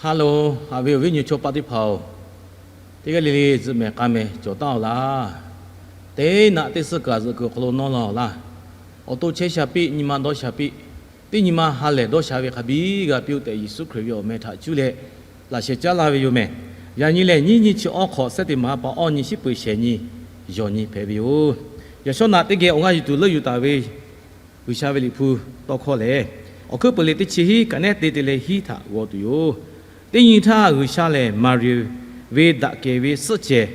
Hello, haꞈ ve awˬ viˉ nyi chaw paˆ teˇ hpaˍ-oˬ, teˇ g'aˇ le le zuhꞈ mehˍ k'a mehˍ cawˬ taˉ-oˬ laˇ. Teˇ naꞈ teˇ suhˉ kaꞈ zuhꞈ kuiˬ awˬ hk'aw lo nawˇ laˇ-oˬ laˇ. Awˬ to chehˇ sha piˇ, nyi ma dawˇ sha piˇ. Teˇ nyi ma ha lehˬ dawˇ sha ve hk'a biˇ g'a piˇ-oˆ tehꞈ, Yeˍsuˆ Hkriꞈ ve awˬ meh htaꞈ cuˇ leh laꞈ sheh caˉ laˇ ve yoˬ mehˍ. Yaꞈ nyi lehˬ, nyiˇ nyi chi awˇ hk'awꞈ, September ha pa awˇ nyi, shiˉ peuˬ shehˍ nyi, yawˬ nyi hpehꞈ ve yoˬ. Yaꞈ shawˉ naꞈ teˇ geh awˬ g'aˇ yuˬ tuˬ leuˆ yuˬ taˍ ve G'uiˬsha ve Liꞈ hpu tawˇ hkawˇ lehˬ, Awˬ hkui peuˬ liꞈ teˇ chi hiˉ kaꞈ nehˉ te te leh hiˉ htaꞈ g'aw tuˬ yoˬ. Teˇ nyi htaˇ, G'uiˬsha lehˬ Maˍriˍ ve daꞈ kehˬ ve suhˆ cehˬ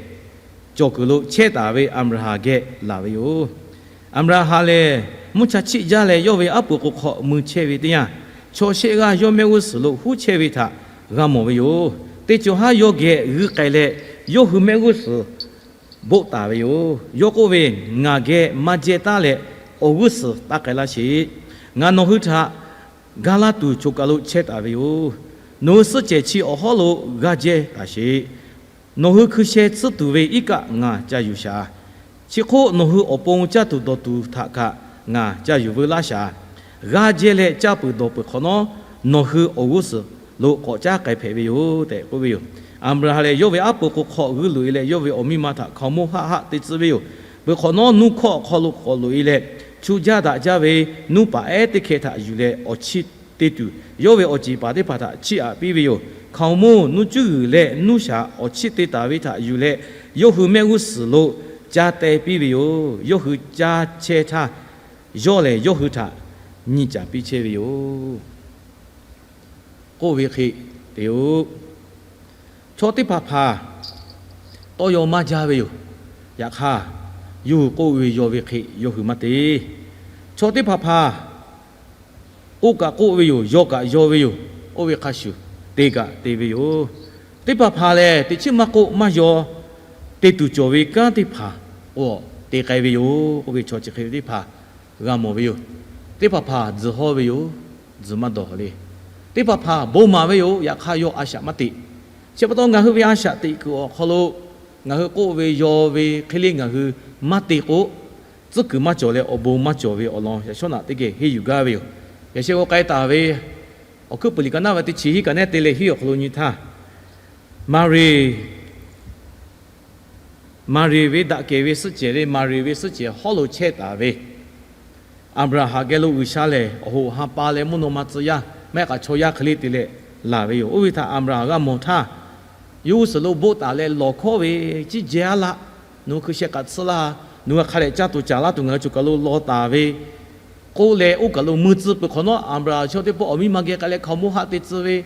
cawˬ kuiˬ lo chehˇ taˍ ve Aˍbraˍhanˍ geh laˬ ve yoˬ. Aˍbraˍhanˍ lehˬ, mvuhˇ cha chiˆ jaˇ leh yawˇ ve aˉ pu k'o hk'aw mui chehˇ ve teˇ yanˇ, chaw shehˆ g'aˇ yawˇ mehˆ g'uˇ suhˍ lo huˉ chehˇ ve htaꞈ g'a mawˬ ve yoˬ. Teˇ cawˬ haˉ yawˇ geh g'ui k'ai leh, yawˇ hui mehˆ g'uˇ suhˍ boˆ taˍ ve yoˬ. Yawˇ k'oˆ ve, Ngaˬ geh maˇ jehˇ taˉ leh awˬ g'uˇ suhˍ taˇ k'ai laˇ sheˍ. Ngaˬ nawˬ hui htaꞈ ga laˇ tuˬ choˬ kaˬ lo chehˇ taˍ ve yoˬ. Nawˬ hui suhˆ cehˬ chi awˬ hawˉ lo g'aˇ jehˇ taˍ sheˍ. Nawˬ hui hkui sheh tsuhˇ tuˬ ve iˉ kaˆ ngaˬ ca yuˬ shaˍ. Chi hk'oˆ nawˬ hui awˬ pon caˇ tuˬ dawˬ tuˬ htaꞈ kaꞈ ngaˬ ca yuˬ veu laˇ shaˍ. G'aˇ jehˇ leh caˇ peuˬ dawˬ peuˬ hk'awꞈ nawˉ, nawˬ hui awˬ g'uˇ suhˍ lo k'awꞈ caˉ k'ai hpehꞈ ve yoˬ tehꞈ k'oˆ ve yoˬ. Aˍbraˍhanˍ lehˬ, yawˇ ve aˉ pu k'o hk'aw g'ui loꞈ e leh, yawˇ ve awˬ miˇ ma htaꞈ hkaoˍmonˇ haˆ haˆ te tcuh ve yoˬ. Peuˬ hk'awꞈ nawˉ, nuˇ hkawˇ awˬ hk'aw lo k'awꞈ loꞈ e leh, chu jaˇ daꞈ jaˇ ve nuˇ paˍ ehˉ teˇ hkeh htaꞈ yuˬ leh awˬ chiˇ te tuˬ, yawˇ ve awˬ ceˬ paˍ teˇ hpaˍ htaꞈ chiˇ aꞈ piˇ ve yoˬ. Hkaoˍmonˇ, nuˇ cuˉ g'uiˬ leh nuˇ shaˍ awˬ chiˇ te taˍ ve htaꞈ yuˬ leh, yawˇ hui mehˆ g'uˇ suhˍ lo caˇ teh piˇ ve yoˬ. Yawˇ hui caˇ chehˇ htaˇ, yawˇ lehˬ yawˇ hui htaꞈ nyi caˍ piˇ chehˇ ve yoˬ. K'oˆ ve hk'e te-o, chaw teˇ hpaˍ hpaˍ tawˇ yaw maˇ jaˇ ve yoˬ. Yaꞈ hk'aˇ, yawˇ hui k'oˆ ve yaw ve hk'e yawˇ hui maˇ te. Chaw teˇ hpaˍ hpaˍ k'oˆ kaꞈ k'oˆ ve yoˬ, yaw kaꞈ yaw ve yoˬ. Oˇ ve hk'a shuˍ, te kaꞈ te ve yoˬ. Teˇ hpaˍ hpaˍ lehˬ, teꞈ chiˉ maˇ k'oˆ maˇ yaw te tuˬ cawˬ ve kanˉ teˇ hpaˍ k'o, te k'ai ve yoˬ. K'oˆ ve chaw chi hk'e ve teˇ hpaˍ g'a mawˬ ve yoˬ. Teˇ hpaˍ hpaˍ tzuhˬ hawˇ ve yoˬ, tzuhˬ maˇ dawˬ le. Teˇ hpaˍ hpaˍ bon maˍ ve yoˬ, yaꞈ hk'aˇ yawˇ a shaꞈ maˇ teꞈ. Chi pa taw ngaˬ hui ve a shaꞈ teꞈ kuiˬ awˬ hk'aw lo, ngaˬ hui k'oˆ ve yaw ve hk'e le ngaˬ hui maˇ te k'o, tcuhˉ kuiˬ maˇ cawˬ leh awˬ bon maˇ cawˬ ve awˬ lawn yaꞈ shawˉ naꞈ teˇ geh henˇ yuˬ gaˇ ve yoˬ. Yaꞈ sheh k'o k'ai taˍ ve Awˬ hkui peuˬ liꞈ ka naˉ ve teˇ chi hiˉ kaꞈ nehˉ te leh hiˉ awˬ hk'aw lo nyi htaˇ, Maˍriˍ, Maˍriˍ ve daꞈ kehˬ ve suhˆ cehˬ le, Maˍriˍ ve suhˆ cehˬ hawˉ lo chehˇ taˍ ve Aˍbraˍhanˍ geh lo G'uiˬsha lehˬ awˬ hoꞈ ha pa leh mvuhˇ naw ma tcuh yaˇ, maˇ heˆ k'o chaw yaˇ hk'e le te leh laˬ ve yoˬ. Oˇ ve htaꞈ Aˍbraˍhanˍ g'a mawˬ htaˇ, yawˇ g'uˇ suhˍ lo boˆ taˍ leh lawˬ hkawˉ ve, Ciˇ jehˇ aˉ laˆ. Nawˬ hui hkui sheh k'aꞈ tsuhˇ laˇ. Nawˬ hui hk'a dehꞈ caˇ tuˬ caˍ laˇ tuˬ ngaˬ hui choˬ kaˬ lo law taˍ ve k'oˆ leh, oˇ kaˬ lo mui tcuh peuˬ hk'awꞈ nawˉ, Aˍbraˍhanˍ chaw teˇ pawˆ awˬ miˇ ma geh k'ai leh hkaoˍmonˇ haˆ te tcuh ve,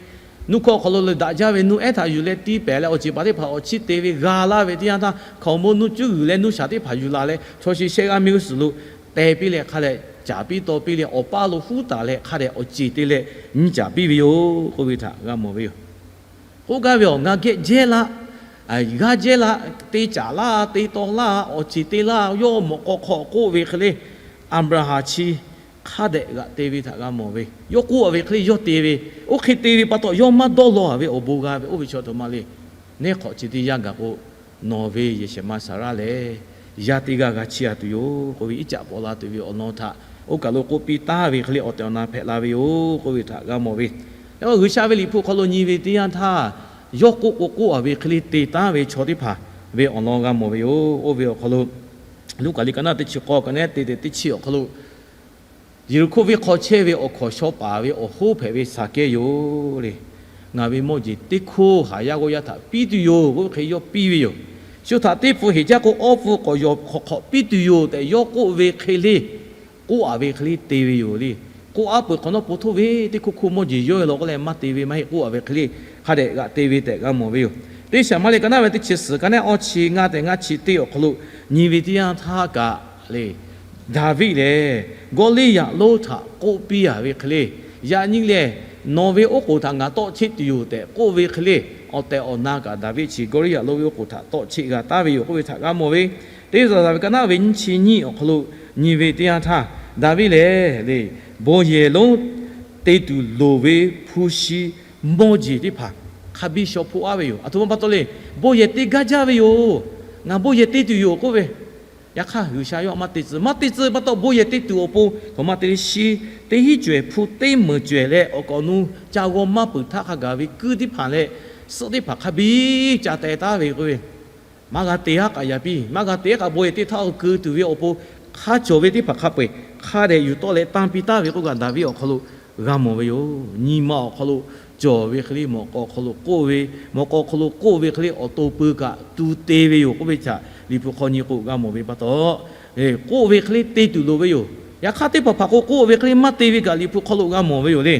nuˇ hkawˇ awˬ hk'aw lo leh daꞈ jaˇ ve nuˇ ehˉ htaꞈ yuˬ leh tiˇ pehˍ leh awˬ ceˬ paˍ teˇ hpaˍ awˬ chiˇ te ve g'a laˇ ve teˇ yanˇ htaˇ, hkaoˍmonˇ nuˇ cuˉ g'uiˬ leh nuˇ shaˍ teˇ hpaˍ yuˬ la leh chaw chi shehˆ g'aˇ mehˆ g'uˇ suhˍ lo teh piˇ leh hk'a dehꞈ caˍ piˇ taw piˇ leh awˬ paˇ lo huˉ taˍ leh hk'a dehꞈ awˬ ceˬ te leh nyi caˍ piˇ ve yoˬ. K'oˆ ve htaꞈ g'a mawˬ ve yoˬ. K'oˆ gaˇ ve awˬ, ngaˬ geh jehˇ laˇ, g'a jehˇ laˇ, te caˍ laˇ, te taw laˇ, awˬ ceˬ te laˇ, yawˇ mawꞈ k'aw hk'aw k'oˆ ve hk'e le, Aˍbraˍhanˍ chi hk'a dehꞈ g'aꞈ te ve htaꞈ g'a mawˬ ve, yawˇ k'oˆ ve hk'e le yawˇ te ve, oˇ hk'e te ve pa taw yawˇ maˇ dawˇ law ve awˬ bon g'a ve, oˇ ve chaw htoꞈ ma le. Neˇ hk'awꞈ chi teˇ yanˇ gaˬ k'o, nawˬ ve yehˬ shehˍ ma Saˍraˆ lehˬ, yaˇ teˇ g'aˇ g'a chiˇ a tuˬ yoˬ. K'oˆ ve iˉ caˆ paw la tuˬ ve awˬ lawn htaꞈ oˇ kaˬ lo k'oˆ piˇ taˉ ve hk'e le awˬ tehˬ awˬ na hpehꞈ la ve yoˬ. K'oˆ ve htaꞈ g'a mawˬ ve, G'uiˬsha ve Liꞈ hpu hk'aw lo nyi ve teˇ yanˇ htaˇ, yawˇ k'oˆ k'o k'oˆ a ve hk'e le te taˉ ve chaw teˇ hpaˍ ve awˬ lawn g'a mawˬ ve yoˬ. Oˇ ve awˬ hk'aw lo, Luˉkaꞈ liꞈ ka naˉ teˇ chi k'awˇ kaꞈ nehˉ te te teˇ chi awˬ hk'aw lo, Yeˍriˆhkoˇ venˇ hk'aw chehˇ ve awˬ hkawnˍ shaw paˍ ve awˬ hoˉ hpehꞈ ve Saˍkehˇ yoˬ le. Ngaˬ ve mawˇ jeˬ teˇ hkoˇ haˍ yaˇ g'awˇ yaˇ htaꞈ piˇ tuˬ yoˬ. Oˇ ve hk'e yawˇ piˇ ve yoˬ. Shu htaꞈ teˇ hpu heˍ jaˇ k'o, awˇ hpu k'awꞈ yawˬ hk'awꞈ hk'awꞈ piˇ tuˬ yoˬ tehꞈ yawˇ k'oˆ ve hk'e le, k'oˆ a ve hk'e le te ve yoˬ le. K'oˆ a peuˬ hk'awꞈ nawˉ, po htoˇ ve teˇ hkoˇ hkoˇ mawˇ jeˬ yawˇ e law k'oˆ leh maˇ te ve, maˇ heˆ k'oˆ a ve hk'e le hk'a dehꞈ g'aꞈ te ve tehꞈ g'a mawˬ ve yoˬ. Teˇ Saˍmaˍriˆ ka naˉ ve teˇ chi suhˍ ka nehˉ awˇ chi ngaˇ tehꞈ ngaˇ chi teˇ awˬ hk'aw lo nyi ve teˇ yanˇ htaˇ kaꞈ le, Daˍviˆ lehˬ Gawˇliˇyaꞈ lonˉ htaꞈ k'oˆ piˇ a ve hk'e le, Yaꞈ nyi lehˬ, nawˬ ve oˉ k'oˍ htaꞈ ngaˬ tawˆ cheˆ tuˬ yoˬ tehꞈ k'oˆ ve hk'e le, awˬ tehˬ awˬ na kaꞈ Daˍviˆ chi Gawˇliˇyaꞈ lonˉ ve oˉ k'oˍ htaꞈ tawˆ cheˆ g'a taˉ ve yoˬ k'oˆ ve htaꞈ g'a mawˬ ve, Teˇ Zaˍtaˍ ve ka naˉ ve nyiˇ chi nyiˇ awˬ hk'aw lo nyi ve teˇ yanˇ htaˇ, Daˍviˆ lehˬ le, bon yehˬ lonˉ te tuˬ loˍ ve hpu shi mawˇ jeˬ teˇ hpaˍ hk'a biˇ shaw hpoˆ aˉ ve yoˬ. Aˬ htoꞈ ma pa taw le, bon yehˬ te gaˇ jaˇ ve yoˬ. Ngaˬ bon yehˬ te tuˬ yoˬ k'oˆ ve, Yaꞈ hk'aˇ G'uiˬsha yawˇ maˇ te tcuh. Maˇ te tcuh pa taw, bon yehˬ te tuˬ awˬ pon hk'aˬ ma te le shi, teˇ hinˉ cawehˬ hpu teˇ meunˍ cawehˬ leh awˬ kaꞈ awˬ nu ca g'aw maˇ peuˬ htaˇ hk'a gaˬ ve kuiˇ teˇ hpaˍ leh suhˆ teˇ hpaˍ hk'a biˇ ca teh taˉ ve k'oˆ ve, maˇ g'a te aˉ k'aꞈ yaꞈ piˇ, maˇ g'a te aˉ k'aꞈ bon yehˬ te htaˇ keu tuˬ ve awˬ pon hk'a cawˬ ve teˇ hpaˍ hk'a peu-eˬ hk'a dehꞈ yuˬ tawˆ leh tanˇ piˇ taˍ ve k'oˆ kaꞈ, Daˍviˆ awˬ hk'aw lo g'a mawˬ ve yoˬ. Nyi ma awˬ hk'aw lo cawˬ ve hk'e le, mawꞈ k'aw hk'aw lo k'oˆ ve, mawꞈ k'aw hk'aw lo k'oˆ ve hk'e le, awˬ to pui kaꞈ tu te ve yoˬ k'oˆ ve htaꞈ Liꞈ hpu hk'aw nyi k'o g'a mawˬ ve pa taw, k'oˆ ve hk'e le te tuˬ loˍ ve yoˬ. Yaꞈ hk'aˇ teˇ hpaˍ hpaˍ k'o k'oˆ ve hk'e le maˇ te ve kaꞈ Liꞈ hpu hk'aw lo g'a mawˬ ve yoˬ le.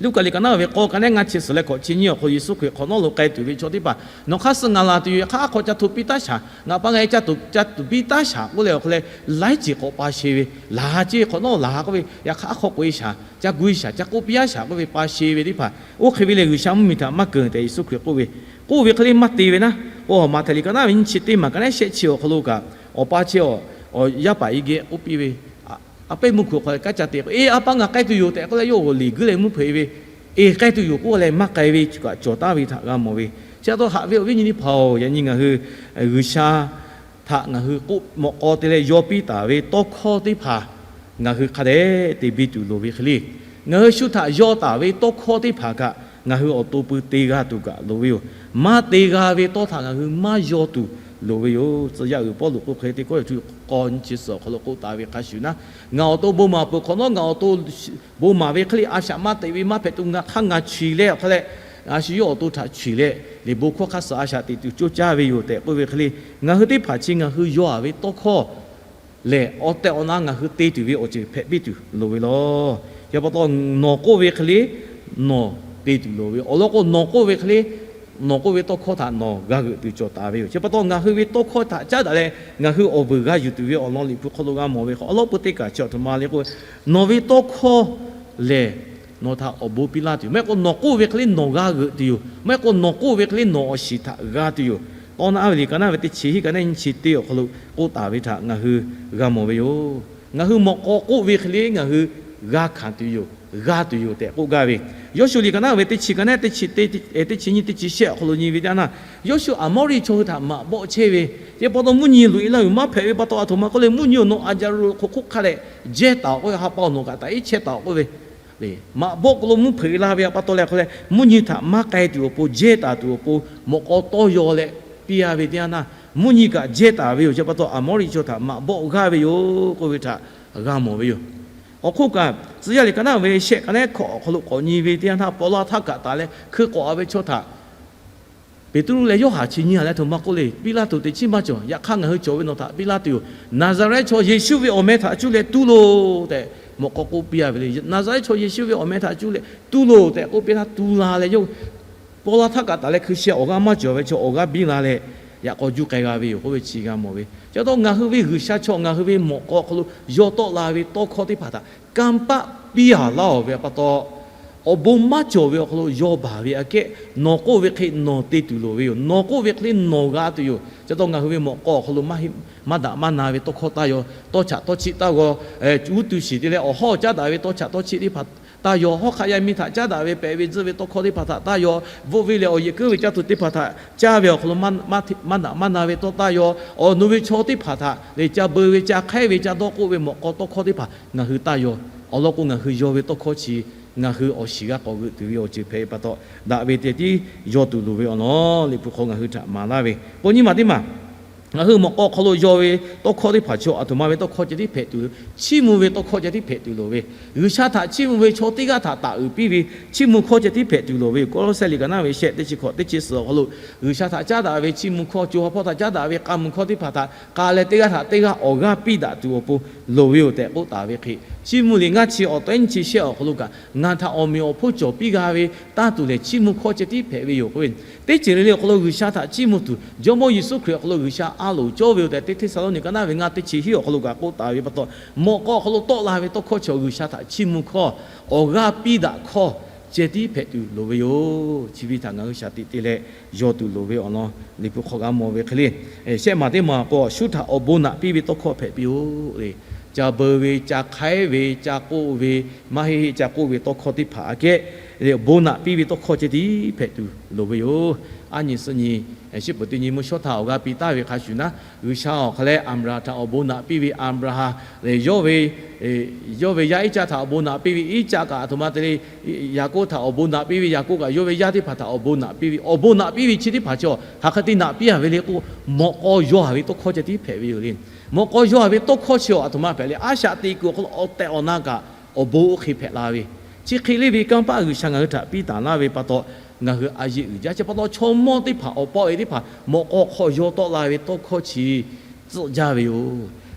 Luˉkaꞈ liꞈ ka naˉ ve k'aw ka neˉ ngaˇ chi suhˍ leh hkawꞈ chi nyiˇ awˬ hk'aw lo Yeˍsuˆ Hkriꞈ hk'awꞈ nawˉ lo k'ai tuˬ ve chaw teˇ hpaˍ, nawˬ hk'aˇ suh ngaˬ laˬ tuˬ yoˬ, yaꞈ hk'aˇ aˉ hk'aw ca hto piˇ taˉ shaˍ, ngaˬ pa ngaˬ e ca hto piˇ taˉ shaˍ k'oˆ leh awˬ hk'aw leh, laiˉ ceuˬ k'awꞈ pa sheˍ ve, laˬ ce hk'awꞈ nawˉ laˬ k'oˆ ve, yaꞈ hk'aˇ aˉ hk'aw k'oꞈ e shaˍ, ca gu e shaˍ, ca k'oˆ piˇ aˉ shaˍ k'oˆ ve pa sheˍ ve teˇ hpaˍ, oˇ hk'e ve lehˬ G'uiˬsha mvuhˇmiˬ htaꞈ maˇ keunˍ tehꞈ Yeˍsuˆ Hkriꞈ k'oˆ ve, k'oˆ ve hk'e le maˇ te ve naˉ k'o, Maꞈhtehˍ liꞈ ka naˉ ve nyiˇ chi teˇ maˬ ka neˉ shehˆ chi awˬ hk'aw lo kaꞈ, awˬ pa chi awˬ yaˇ paˍ e geh k'oˆ piˇ ve, a pehˉ meuˇ hkui awˬ hk'aw leh kanˉ ca te k'o, e a pa ngaˬ k'ai tuˬ yoˬ tehꞈ k'oˆ leh, yawˇ g'awˬ liꞈ guiˇ leh mvuhˇ hpeuꞈ ve, e k'ai tuˬ yoˬ k'oˆ leh maˇ k'ai ve kaꞈ cawˬ taˍ ve htaꞈ g'a mawˬ ve. Chi pa taw haꞈ ve awˬ viˉ nyi teˇ hpaˍ-oˬ, yaꞈ nyi ngaˬ hui G'uiˬsha htaꞈ ngaˬ hui k'oˆ mawꞈ k'aw te leh yaw piˇ taˍ ve tawˇ hkawˇ teˇ hpaˍ ngaˬ hui hk'a dehꞈ te biˇ tuˬ loˍ ve hk'e le, ngaˬ hui shu htaꞈ yaw taˍ ve tawˇ hkawˇ teˇ hpaˍ kaꞈ ngaˬ hui awˬ to pui te g'a tuˬ kaꞈ loˍ ve yoˬ. Maˇ te g'a ve tawˇ htaꞈ ngaˬ hui maˇ yaw tuˬ loˍ ve yoˬ. Tcuh yaˇ uiˍ Pawˇluꞈ k'oˆ hk'e te kawˇ tuˬ k'aw nyi chi suhˍ awˬ hk'aw lo k'oˆ taˍ ve hk'a shuˍ naˉ, ngaˬ awˬ to bon maˍ peuˬ hk'awꞈ nawˉ ngaˬ awˬ to bon maˍ ve hk'e le a shaꞈ maˇ teꞈ ve maˇ hpehꞈ tuˬ ngaˬ hk'aˇ ngaˬ chi leh awˬ hk'aˇ leh, a shu yawˇ awˬ to htaꞈ chi leh, liꞈ bon hkawˇ hk'aˇ suh a shaꞈ teꞈ tuˬ coˇ caˇ ve yoˬ tehꞈ k'oˆ ve hk'e le, ngaˬ hui teˇ hpaˍ chi ngaˬ hui yaw-a ve tawˇ hkawˇ lehˬ, awˬ tehˬ awˬ na ngaˬ hui te tuˬ ve awˬ ceuˬ hpehꞈ piˇ tuˬ loˍ ve lawˬ. Chi pa taw nawˬ k'oˆ ve hk'e le nawˬ te tuˬ loˍ ve, awˬ lawn k'o nawˬ k'oˆ ve hk'e le nawˬ k'oˆ ve tawˇ hkawˇ htaꞈ nawˬ g'a g'euꞈ tuˬ cawˬ taˍ ve yoˬ. Chi pa taw ngaˬ hui ve tawˇ hkawˇ htaꞈ caˉ daꞈ leh ngaˬ hui awˬ vuiˬ g'a yuˬ tuˬ ve awˬ lawn Liꞈ hpu hk'aw lo g'a mawˬ ve k'o, awˬ lawn peu teˇ kaˬ chi awˬ htoꞈ ma le k'o, nawˬ ve tawˇ hkawˇ lehˬ nawˬ htaꞈ awˬ bon piˇ laˇ tuˬ yoˬ. Maˇ heˆ k'o nawˬ k'oˆ ve hk'e le nawˬ g'a g'euꞈ tuˬ yoˬ. Maˇ heˆ k'o nawˬ k'oˆ ve hk'e le nawˬ awˬ shiˍ htaꞈ g'a tuˬ yoˬ. Tawˇ naˉ ve liꞈ ka naˉ ve teˇ chi hiˆ ka neˉ nyi chi teˇ awˬ hk'aw lo k'oˆ taˍ ve htaꞈ ngaˬ hui g'a mawˬ ve yoˬ. Ngaˬ hui mawꞈ k'aw k'oˆ ve hk'e le ngaˬ hui g'a hkanˍ tuˬ yoˬ, g'a tuˬ yoˬ tehꞈ k'oˆ gaˇ ve. Yawˇshuˆ liꞈ ka naˉ ve teˇ chi ka neˉ teˇ chi teˇ, teˇ chi nyiˇ teˇ chi shehˆ awˬ hk'aw lo nyi ve teˇ yanˇ, Yawˇshuˆ Aˍmawˇriˆ chaw hui htaꞈ maꞈ bawˆ chehˇ ve, chi pa taw mvuhˇ nyi loꞈ e laˇ ve maˇ hpehꞈ ve pa taw, a htoꞈ ma k'oˆ le, mvuhˇ nyi awˬ nawˬ a jaˇ lo hk'oꞈ hk'oˆ hk'a leh jehˇ taˍ-oˬ k'oˆ ve, ha pa awˬ nawˬ kaꞈ taꞈ iˉ chehˇ taˍ-oˬ k'oˆ ve, maꞈ bawˆ k'o lo mvuhˇ hpeuꞈ la ve pa taw leh hk'aw leh mvuhˇ nyi htaꞈ maˇ k'ai tuˬ awˬ pon jehˇ taˍ tuˬ awˬ pon mawꞈ k'aw tawˇ yaw leh piˇ-a ve teˇ yanˇ, mvuhˇ nyi kaꞈ jehˇ taˍ ve yoˬ. Chi pa taw Aˍmawˇriˆ chaw htaꞈ maꞈ bawˆ g'aˇ ve yoˬ k'oˆ ve htaꞈ g'a mawˬ ve yoˬ. Awˬ hk'oˆ kaꞈ, Tcuh yaˇ liꞈ ka naˉ ve shehˆ ka neˉ hkawꞈ awˬ hk'aw lo k'awꞈ nyi ve teˇ yanˇ htaˇ, paw la htaˇ kaꞈ taˍ leh hkui k'awꞈ-a ve chaw htaꞈ Peˍtruˆ leh Yoˇhanˬ chi nyi-a leh, a htoꞈ ma k'oˆ le, Piˉlaˆtuꞈ teꞈ chiˇ maˇ cawˬ. Yaꞈ hk'aˇ ngaˬ hui cawˬ ve nawˬ htaꞈ piˇ laˇ tuˬ yoˬ. Naˍzaˍrehˆ chaw Yeˍsuˆ ve awˬ meh htaꞈ cuˇ leh tu loˬ tehꞈ mawꞈ k'aw k'oˆ piˇ-a ve le. Naˍzaˍrehˆ chaw Yeˍsuˆ ve awˬ meh htaꞈ cuˇ leh tu loˬ tehꞈ k'oˆ piˇ htaˇ tu la leh, yawˇ paw la htaˇ kaꞈ taˍ leh hkui sheh awˬ g'aˇ maˇ cawˬ ve chaw awˬ g'aˇ biˇ la leh, yaꞈ k'aw juˇ k'ai g'a ve yoˬ k'oˆ ve chi g'a mawˬ ve. Chi pa taw ngaˬ hui ve G'uiˬsha chaw ngaˬ hui ve mawꞈ k'aw awˬ hk'aw lo yaw tawˆ la ve tawˇ hkawˇ teˇ hpaˍ htaꞈ kanˇ paˆ piˇ-a laˇ-oˬ ve pa taw, awˬ bon maˇ cawˬ ve awˬ hk'aw lo yaw baˬ ve aꞈ kehˉ nawˬ k'oˆ ve hk'e nawˬ te tuˬ loˍ ve yoˬ. Nawˬ k'oˆ ve hk'e le nawˬ g'a tuˬ yoˬ. Chi pa taw ngaˬ hui ve mawꞈ k'aw awˬ hk'aw lo maˇ daꞈ maˇ na ve tawˇ hkawˇ taˇ yaw. Tawˇ chaꞈ tawˇ chiˆ taˇ g'aw. Uˉ tuˬ shiˍ te leh awˬ hawˉ caˉ daꞈ ve tawˇ chaꞈ tawˇ chiˆ teˇ hpaˍ taˇ yaw. Hawˉ hk'aˆ yaˇ miˇ htaꞈ caˉ daꞈ ve pehꞈ ve tzuhˆ ve tawˇ hkawˇ teˇ hpaˍ htaꞈ taˇ yaw. Bvuhꞈ ve lehˬ awˬ yehˬ keuˉ ve caˇ tuˬ teˇ hpaˍ htaꞈ caˇ ve awˬ hk'aw lo maˇ daꞈ maˇ na ve tawˇ taˇ yaw. Awˬ nu ve chaw teˇ hpaˍ htaꞈ lehˬ ca beu ve ca hk'aiˉ ve ca dawˇ k'oˆ ve mawꞈ k'aw tawˇ hkawˇ teˇ hpaˍ ngaˬ hui taˇ yaw. Awˬ lawn k'o ngaˬ hui yaw ve tawˇ hkawˇ chi ngaˬ hui awˬ shiˍ g'a k'awꞈ g'euꞈ tuˬ ve awˬ ceuˬ hpehꞈ ve pa taw, daꞈ ve te tiˉ yaw tuˬ loˍ ve awˬ lawn Liꞈ hpu hk'aw ngaˬ hui htaꞈ maˍ laˇ ve. K'o nyi maˬ teˇ maˬ ngaˬ hui mawꞈ k'aw awˬ hk'aw lo yaw ve tawˇ hkawˇ teˇ hpaˍ chaw a htoꞈ ma ve tawˇ hkawˇ ceh tiˉ hpehꞈ tuˬ, chiˇ mvuh ve tawˇ hkawˇ ceh tiˉ hpehꞈ tuˬ loˍ ve, G'uiˬsha htaꞈ chiˇ mvuh ve chaw teˇ g'aˇ htaꞈ taˍ uiˍ piˇ ve chiˇ mvuh hkawˇ ceh tiˉ hpehꞈ tuˬ loˍ ve yoˬ. Kawˇlawˇsehˆ liꞈ ka naˉ ve shehˆ teˇ chi hkawꞈ teˇ chi suhˍ awˬ hk'aw lo G'uiˬsha htaꞈ caˉ daꞈ ve chiˇ mvuh hkawˇ, co ha hpawˇ htaꞈ caˉ daꞈ ve k'a mvuh hkawˇ teˇ hpaˍ htaꞈ k'a leh teˇ g'aˇ htaꞈ teˇ g'aˇ awˬ g'aˇ piˇ daꞈ tuˬ awˬ pon loˍ ve yoˬ tehꞈ k'oˆ taˍ ve hk'e, chiˇ mvuh liꞈ ngaˇ chi awˬ tehˉ nyiˇ chi shehˆ awˬ hk'aw lo kaꞈ ngaˬ htaꞈ awˬ meꞈ awˬ hponˇ cawˬ piˇ g'a ve tanˇ tuˬ lehˬ chiˇ mvuh hkawˇ ceh tiˉ hpehꞈ ve yoˬ k'oˆ ve. Teˇ ceuˬ le le awˬ hk'aw lo G'uiˬsha htaꞈ chiˇ mvuh tuˬ Jawˇmawˇ Yeˍsuˆ Hkriꞈ awˬ hk'aw lo G'uiˬsha a loˍ cawˇ ve yoˬ tehꞈ teˇ Hteˇsaˍlawˇniˆ ka naˉ ve ngaˇ teˇ chi hiˉ awˬ hk'aw lo kaꞈ k'oˆ taˍ ve pa taw, mawꞈ k'aw awˬ hk'aw lo tawˆ la ve tawˇ hkawˇ chi G'uiˬsha htaꞈ chiˇ mvuh hkawˇ, awˬ g'aˇ piˇ daꞈ hkawˇ ceh tiˉ hpehꞈ tuˬ loˍ ve yoˬ. Chi ve htaꞈ ngaˬ hui shaˍ tiꞈ te leh yaw tuˬ loˍ ve awˬ lawn Liꞈ hpu hk'aw g'a mawˬ ve hk'e le. Shehˆ maˬ teˇ maˬ k'o shu htaꞈ awˬ bon naꞈ piˇ ve tawˇ hkawˇ hpehꞈ piˇ-oˬ le. Ca beu ve, ca hk'aiˉ ve, ca k'oˆ ve, maˇ heˆ heˆ ca k'oˆ ve tawˇ hkawˇ teˇ hpaˍ aꞈ kehˉ bon naꞈ piˇ ve tawˇ hkawˇ ceh tiˉ hpehꞈ tuˬ loˍ ve yoˬ. Aˉ nyi suhˆ nyi, shiˉ peuˍ teˇ nyi mvuhˇ shawˉ htaꞈ awˬ g'a piˇ taˍ ve hk'a shuˍ naˉ, G'uiˬsha awˬ hk'a leh Aˍbraˍhanˍ htaꞈ awˬ bon naꞈ piˇ ve, Aˍbraˍhanˍ lehˬ yawˇ ve, yawˇ ve yaˇ Iˉcaˆ htaꞈ awˬ bon naꞈ piˇ ve, Iˉcaˆ kaꞈ aˬ htoꞈ ma te le, Yaˍkoˆ htaꞈ awˬ bon naꞈ piˇ ve, Yaˍkoˆ kaꞈ yawˇ ve yaˇ teˇ hpaˍ htaꞈ awˬ bon naꞈ piˇ ve, awˬ bon naꞈ piˇ ve chi teˇ hpaˍ chi hk'aˬ hk'e te naꞈ piˇ a ve le k'o, mawꞈ k'aw yaw a ve tawˇ hkawˇ ceh tiˉ hpehꞈ ve yoˬ le. Mawꞈ k'aw yaw a ve tawˇ hkawˇ chi aˬ htoꞈ ma hpehꞈ le, a shaꞈ teꞈ kuiˬ awˬ hk'aw lo awˬ tehˬ awˬ na kaꞈ awˬ bon oˇ hk'e hpehꞈ la ve, chi hk'e le ve kanˇ paˆ G'uiˬsha ngaˬ hui htaꞈ piˇ taˍ laˇ ve pa taw, ngaˬ hui a yeˆ uiˍ jaˇ. Chi pa taw chaw mawˇ teˇ hpaˍ awˬ paw e teˇ hpaˍ mawꞈ k'aw hk'aw yaw tawˆ la ve tawˇ hkawˇ chi tcuhˆ jaˇ ve yoˬ.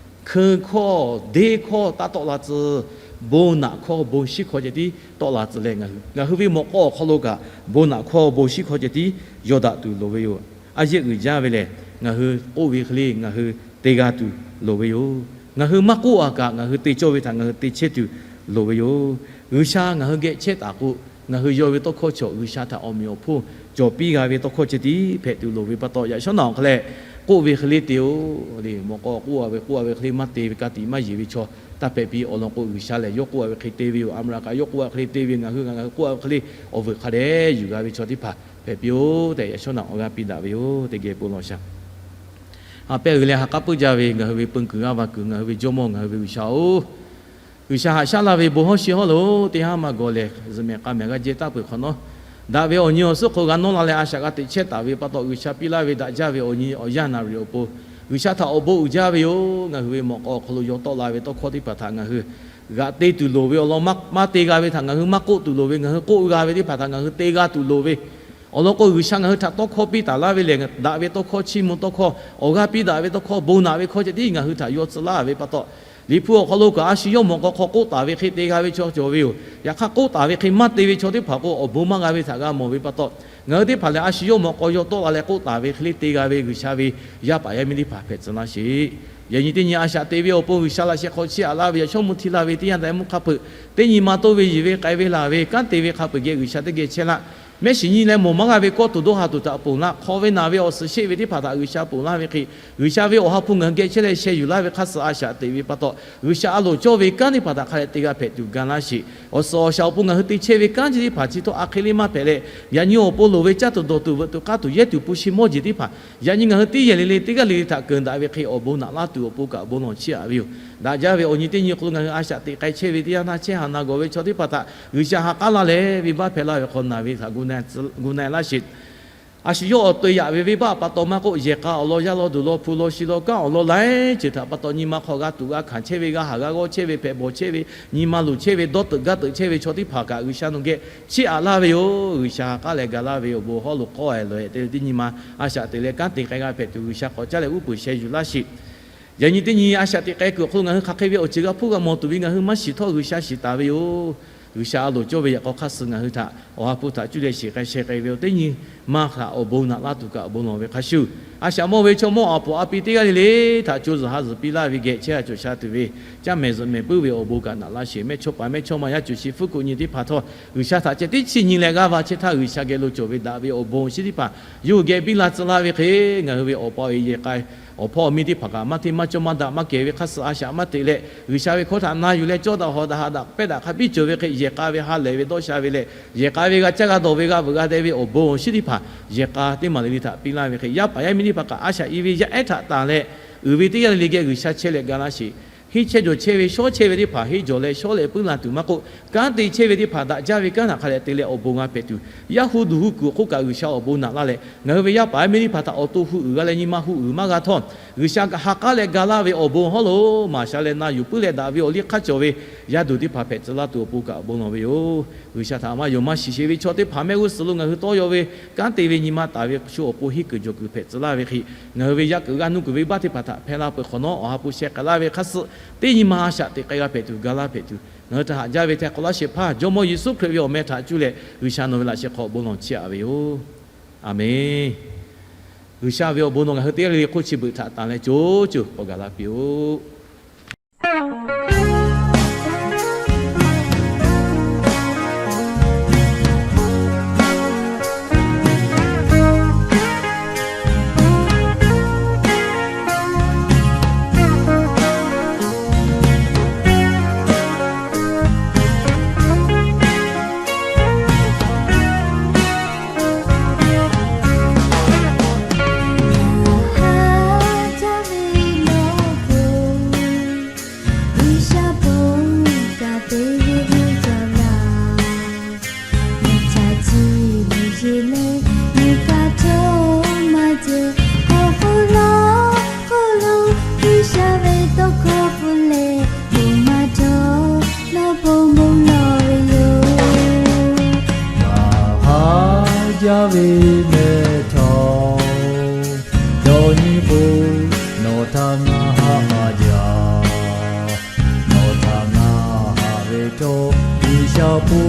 Hkui hkawˇ, deˇ hkawˇ taˇ tawˆ la tcuh, bon naꞈ hkawˇ bon shiˉ hkawˇ ceh tiˉ tawˆ la tcuh leh, ngaˬ hui ve mawꞈ k'aw awˬ hk'aw lo kaꞈ bon naꞈ hkawˇ bon shiˉ hkawˇ ceh tiˉ yaw daꞈ tuˬ loˍ ve yoˬ. A yeˆ uiˍ jaˇ ve lehˬ, ngaˬ hui k'oˆ ve hk'e le ngaˬ hui te g'a tuˬ loˍ ve yoˬ. Ngaˬ hui maˇ k'oˆ a kaꞈ ngaˬ hui te cawˇ ve htaꞈ ngaˬ hui te chehˇ tuˬ loˍ ve yoˬ. G'uiˬsha ngaˬ hui geh chehˇ taˍ k'o, ngaˬ hui yaw ve tawˇ hkawˇ chaw G'uiˬsha htaꞈ awˬ meꞈ awˬ hponˇ cawˬ piˇ g'a ve tawˇ hkawˇ ceh tiˉ hpehꞈ tuˬ loˍ ve pa taw, yaꞈ shawˉ naꞈ awˬ hk'a leh k'oˆ ve hk'e le te-o. Mawꞈ k'aw k'oˆ a ve k'oˆ a ve hk'e le maˇ te ve ka tiꞈ maˇ yeˬ ve chaw taˇ hpehꞈ piˇ. Awˬ lawn k'o, G'uiˬsha lehˬ yawˇ k'oˆ a ve hk'e te ve yoˬ. Aˍbraˍhanˍ kaꞈ yawˇ k'oˆ a ve hk'e le te ve, ngaˬ hui kaꞈ ngaˬ hui k'oˆ a ve hk'e le awˬ vuiˬ hk'a dehꞈ yuˬ g'a ve chaw teˇ hpaˍ hpehꞈ piˇ-oˬ tehꞈ, yaꞈ shawˉ naꞈ awˬ g'aˇ piˇ daꞈ ve yoˬ. Teˇ geh bon lawˬ shaˍ. Ha pehˇ g'uiˬ leh ha k'aˉ puiˉ jaˇ ve ngaˬ hui ve peun kuiˬ g'aˇ va kuiˬ, ngaˬ hui ve Jawˇmawˇ, ngaˬ hui ve G'uiˬsha-oˬ, G'uiˬsha haꞈ shaˉ laˇ ve bon hawˉ shi hawˉ lo teˇ haˉ maˇ gawˬ lehˬ, zuhꞈ mehˍ k'a mehˍ g'a jehˇ taˇ peuˬ hk'awꞈ nawˉ, daꞈ ve awˬ nyi awˬ suhˉ hk'aw g'a nawˇ la leh a shaꞈ g'a teꞈ chehˇ taˍ ve pa taw, G'uiˬsha piˇ laˇ ve daꞈ jaˇ ve awˬ nyi awˬ yanˇ naˍ riˍ awˬ pon G'uiˬsha htaꞈ awˬ bon uiˍ jaˇ ve yoˬ. Ngaˬ hui ve mawꞈ k'aw awˬ hk'aw lo yaw tawˆ la ve tawˇ hkawˇ teˇ hpaˍ htaꞈ ngaˬ hui g'aꞈ te tuˬ loˍ ve awˬ lawn, maˇ te g'a ve htaꞈ ngaˬ hui maˇ k'oˆ tuˬ loˍ ve, ngaˬ hui k'oˆ g'a ve teˇ hpaˍ htaꞈ ngaˬ hui te g'a tuˬ loˍ ve, awˬ lawn k'o, G'uiˬsha ngaˬ hui htaꞈ tawˇ hkawˇ piˇ taˍ laˇ ve lehˬ, daꞈ ve tawˇ hkawˇ, chiˇ mvuh tawˇ hkawˇ, awˬ g'aˇ piˇ daꞈ ve tawˇ hkawˇ, bon naꞈ ve hkawˇ ceh tiˉ ngaˬ hui htaꞈ yaw tcuh laˇ ve pa taw, Liꞈ hpu awˬ hk'aw lo kaꞈ a shu yawˇ mawꞈ k'aw hk'aw k'oˆ taˍ ve hk'e te g'a ve chaw cawˬ ve yoˬ. Yaꞈ hk'aˇ, k'oˆ taˍ ve hk'e maˇ te ve chaw teˇ hpaˍ k'o, awˬ bon maˇ g'a ve htaꞈ g'a mawˬ ve pa taw, ngaˬ hui teˇ hpaˍ lehˬ a shu yawˇ mawꞈ k'aw yaw tawˆ la leh k'oˆ taˍ ve hk'e le te g'a ve G'uiˬsha ve yaˇ paˍ yaˇ miˇ teˇ hpaˍ hpehꞈ tcuh laˇ sheˍ. Yaꞈ nyi teˇ nyi a shaꞈ teꞈ ve awˬ pon G'uiˬsha laꞈ sheh hk'aw chiˇ aꞈ laˇ ve, yaꞈ shawˉ mvuh hti la ve teˇ yanˇ daꞈ mvuhˇ hk'a peuˬ, teˇ nyi ma toˇ ve yiˬ ve k'ai ve laˬ ve kanˉ te ve hk'a peuˬ geh G'uiˬsha teˇ geh chehˇ laˇ. Mehˆ shiˍ nyi leh mawˬ maˇ g'a ve kawˇ tuˬ dawˇ ha tuˬ htaꞈ ponˬ laˇ. Hk'aw ve naˬ ve awˬ suhˍ sheˆ ve teˇ hpaˍ htaꞈ G'uiˬsha ponˬ laˇ ve hk'e, G'uiˬsha ve awˬ ha hpu ngaˬ hui geh chehˇ leh sheh yuˬ laˇ ve hk'aˇ suh a shaꞈ teꞈ ve pa taw, G'uiˬsha a loˍ cawˇ ve kanˉ teˇ hpaˍ htaꞈ hk'a dehꞈ te g'a hpehꞈ tuˬ ga laˇ sheˍ. Awˬ suhˍ awˬ shaˍ awˬ pon ngaˬ hui te chehˇ ve kanˉ chi teˇ hpaˍ chi htawˇ a hk'e le maˇ hpehꞈ leh, yaꞈ nyi awˬ pon loˍ ve caˇ tuˬ dawˬ tuˬ veuꞈ tuˬ k'aˇ tuˬ yehˇ tuˬ hpu shi mawˇ jeˬ teˇ hpaˍ, yaꞈ nyi ngaˬ hui teˇ yehˬ le le teˇ g'aˇ le le htaꞈ keunˍ daꞈ ve hk'e awˬ bon naꞈ laˇ tuˬ awˬ pon kaꞈ bon lawˬ chiˇ aꞈ ve yoˬ. Daꞈ jaˇ ve awˬ nyi teˇ nyi hk'aw lo ngaˬ hui a shaꞈ teꞈ k'ai chehˇ ve teˇ yanˇ htaˇ, chehˇ haˍ na gawˬ ve chaw teˇ hpaˍ htaꞈ G'uiˬsha ha k'aˉ laˇ leh, venˇbaˆ hpehꞈ laˇ ve hk'aw naˬ ve htaꞈ gu na e laˇ sheˍ. A shu yawˇ awˬ to yaꞈ ve venˇbaˆ pa taw maˇ k'oˆ, yehˬ k'a awˬ lawn, yaˇ lawn, duˬ lawn, hpu lawn, shi lawn, kanˉ awˬ lawn laiˉ ceuˬ htaꞈ pa taw nyi ma hk'aw g'a tuꞈ g'a hkanˍ chehˇ ve, g'a haˍ g'a g'awˇ chehˇ ve, hpehꞈ bawˬ chehˇ ve, nyi ma luˬ chehˇ ve, dawˇ teuꞈ gaˇ teuꞈ chehˇ ve chaw teˇ hpaˍ kaꞈ G'uiˬsha nawˬ geh chiˇ aꞈ laˇ ve yoˬ. G'uiˬsha ha k'aˉ leh ga laˇ ve awˬ bon hawˉ lo k'awˇ e lawˬ e te ve teˇ nyi ma a shaꞈ teꞈ leh kanˉ te k'ai g'a hpehꞈ tuˬ, G'uiˬsha k'awꞈ caˉ leh uˉ peunˍ sheh yuˬ laˇ sheˍ. Yaꞈ nyi teˇ nyi a shaꞈ teꞈ k'ai kuiˬ awˬ hk'aw lo ngaˬ hui hk'aˬ hk'e ve awˬ ceuˬ g'a hpuˇ g'a mawˬ tuˬ ve ngaˬ hui maˇ shiˍ htawˇ, G'uiˬsha shiˍ taˍ ve yoˬ. G'uiˬsha a loˍ cawˇ ve yaꞈ k'aw hk'aˇ suh ngaˬ hui htaꞈ awˬ ha hpu htaꞈ cuˇ leh shiˍ k'ai sheh k'ai ve-o, teˇ nyi ma htaꞈ awˬ bon naꞈ laˇ tuˬ kaꞈ awˬ bon lawˬ ve hk'a shuˍ, a shaꞈ mawˇ ve chaw mawˇ awˬ puˍ a pi teˇ g'aˇ le le htaꞈ co zuhˬ ha zuhˬ piˇ laˇ ve geh chehˇ a cawˬ sha tuˬ ve, caˇ mehˍ zuhꞈ mehˍ puiˉ ve awˬ bon kaꞈ naꞈ laˇ sheˍ. Mehˇchawˇpaˍ mehˇchawˇma yaˇ cuˬ shi fuˉ kuꞈ nyi teˇ hpaˍ htawˇ, G'uiˬsha htaꞈ ceh tiˉ chiˇ nyi leh g'aˇ va chehˇ htaˇ, G'uiˬsha geh lo cawˬ ve daꞈ ve awˬ bon awˬ shinˉ teˇ hpaˍ yawˇ hui geh biˇ la tcuh laˇ ve hk'e, ngaˬ hui ve awˬ pa awˬ e yehˬ k'ai awˬ hpawˇ awˬ miˇ teˇ hpaˍ kaꞈ maˇ hteˇ maˇ cawˇ maˇ daꞈ maˇ kehˬ ve hk'aˇ suh a shaꞈ maˇ teꞈ leh, G'uiˬsha ve hkawˇ htaꞈ na yuˬ leh cawˇ daꞈ hawˍ daꞈ haꞈ daꞈ pehˇ daꞈ hk'a biˇ cawˬ ve hk'e, yehˬ k'a ve ha lehˬ ve dawˇ sha ve leh, yehˬ k'a ve g'a caˇ g'a dawˬ ve g'a veuꞈ g'a deh ve awˬ bon awˬ shinˉ teˇ hpaˍ yehˬ k'a teˇ maˬ le le htaꞈ piˇ laˇ ve hk'e, yaˇ paˍ yaˇ miˇ teˇ hpaˍ kaꞈ a shaꞈ i ve yaˇ ehˉ htaꞈ tanˬ leh, uiˍ ve teˇ g'aˇ le le geh G'uiˬsha chehˇ leh ga laˇ sheˍ. Henˇ chehˇ jawˬ chehˇ ve, shawˉ chehˇ ve teˇ hpaˍ henˇ jawˬ leh shawˉ leh puiˉ la tuˬ maˇ k'oˆ, kanˉ te chehˇ ve teˇ hpaˍ daꞈ jaˇ ve kanˉ htaꞈ hk'a dehꞈ te leh awˬ bon g'a hpehꞈ tuˬ, yaˇ hu duˬ hu kuiˬ awˬ hk'oˆ kaꞈ G'uiˬsha awˬ bon naꞈ laˇ leh, ngaˬ hui ve yaˇ paˍ yaˇ miˇ teˇ hpaˍ htaꞈ awˬ to hu uiˍ g'a leh nyi ma hu uiˍ maˇ g'a htawˇ, G'uiˬsha ha k'aˉ leh ga laˇ ve awˬ bon hawˉ lo maˍ sha leh na yuˬ puiˉ leh daꞈ ve awˬ liˇ hk'aˇ cawˬ ve yaˇ duˬ teˇ hpaˍ hpehꞈ tcuh laˇ tuˬ awˬ pon kaꞈ awˬ bon lawˬ ve yoˬ. G'uiˬsha htaꞈ maˇ yonˍ maˇ shiˍ sheˍ ve chaw teˇ hpaˍ mehˆ g'uˇ suhˍ lo ngaˬ hui tawˇ yaw ve kanˉ te ve nyi ma taˍ ve shu awˬ pon henˇ kuiˬ jawˬ kuiˬ hpehꞈ tcuh laˇ ve hk'e, ngaˬ hui ve yaˇ kuiˬ g'aˇ nuˇ kuiˬ venˇbaˆ teˇ hpaˍ htaꞈ hpehˇ laˇ peuˬ hk'awꞈ nawˉ, awˬ ha hpu sheh k'ai laˇ ve hk'aˇ suh teˇ nyi ma a shaꞈ teꞈ k'ai g'a hpehꞈ tuˬ ga laˇ hpehꞈ tuˬ, ngaˬ hui htaꞈ haꞈ jaˇ ve hteh hk'awꞈ laˇ shehˍ hpaˇ Jawˇmawˇ Yeˍsuˆ Hkriꞈ ve awˬ meh htaꞈ cuˇ leh G'uiˬsha nawˬ ve laꞈ sheh hk'aw awˬ bon lawˬ chiˇ aꞈ ve yoˬ. Aˬmenˍ. G'uiˬsha ve awˬ bon nawˬ ngaˬ hui teˇ g'aˇ le le hk'oˆ chi beuꞈ htaꞈ tanˬ leh co co k'awꞈ gaˬ la piˇ-oˆ. ve mehˬ htaꞈ dawˇ nyi k'o, nawˬ htaꞈ ngaˬ haꞈ a jaˇ. Nawˬ htaꞈ ngaˬ haꞈ ve htawˇ, G'uiˬsha hpu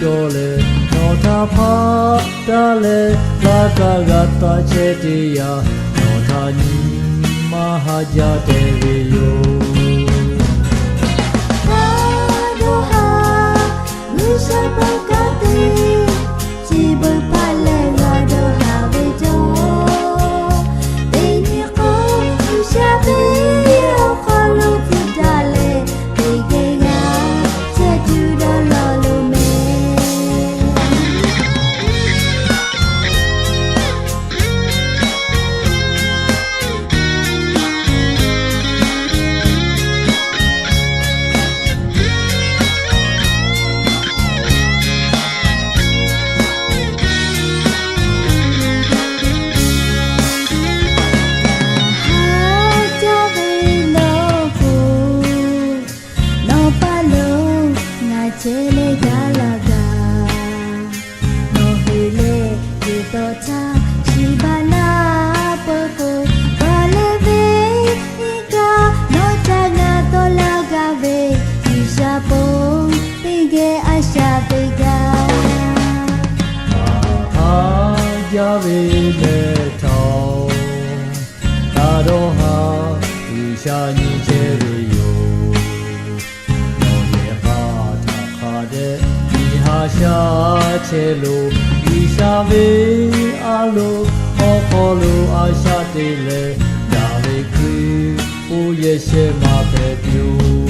dawˇ leh nawˬ htaꞈ hpaˆ taˍ leh, laˇ kaˇ g'a taˆ chehˇ teˇ yanˇ, nawˬ htaꞈ nyi ma haꞈ jaˇ tehꞈ ve yoˬ. Taˇ dawˇ haˍ, G'uiˬsha bon kanˉ te, chi beuꞈ hpaˆ leh g'a dawˇ haˍ ve cawˇ. Teˇ nyi k'o, G'uiˬsha ve awˬ hk'aw lo hpu daꞈ leh, teˇ geh g'a chehˇ tuˬ dawˇ law lo mehˬ. Haˉ jaˇ ve nawˬ k'o, nawˬ paˇ lo ngaˬ chehˇ leh gaˬ la gaˬ. Nawˬ hui leh teˇ tawˇ htaˇ chi baˬ naˉ peuˬ k'o, gaˬ leh ve iˉ kaˆ nawˬ htaꞈ ngaˬ tawˆ la gaˇ ve, G'uiˬsha pon teˇ geh a shaꞈ teꞈ gaˇ. Haˉ jaˇ ve mehˬ htaꞈ taˇ dawˇ haˍ, G'uiˬsha nyi chehˇ ve yoˬ. Nawˬ yehˬ k'a htaꞈ hk'a dehꞈ nyi haꞈ shaˉ chehˇ loˬ. G'uiˬsha ve a loˍ awˬ hk'aw lo a shaꞈ teꞈ leh, daꞈ ve Hkriꞈ oˇ yehˬ shehˍ ma hpehꞈ tuˬ yoˬ.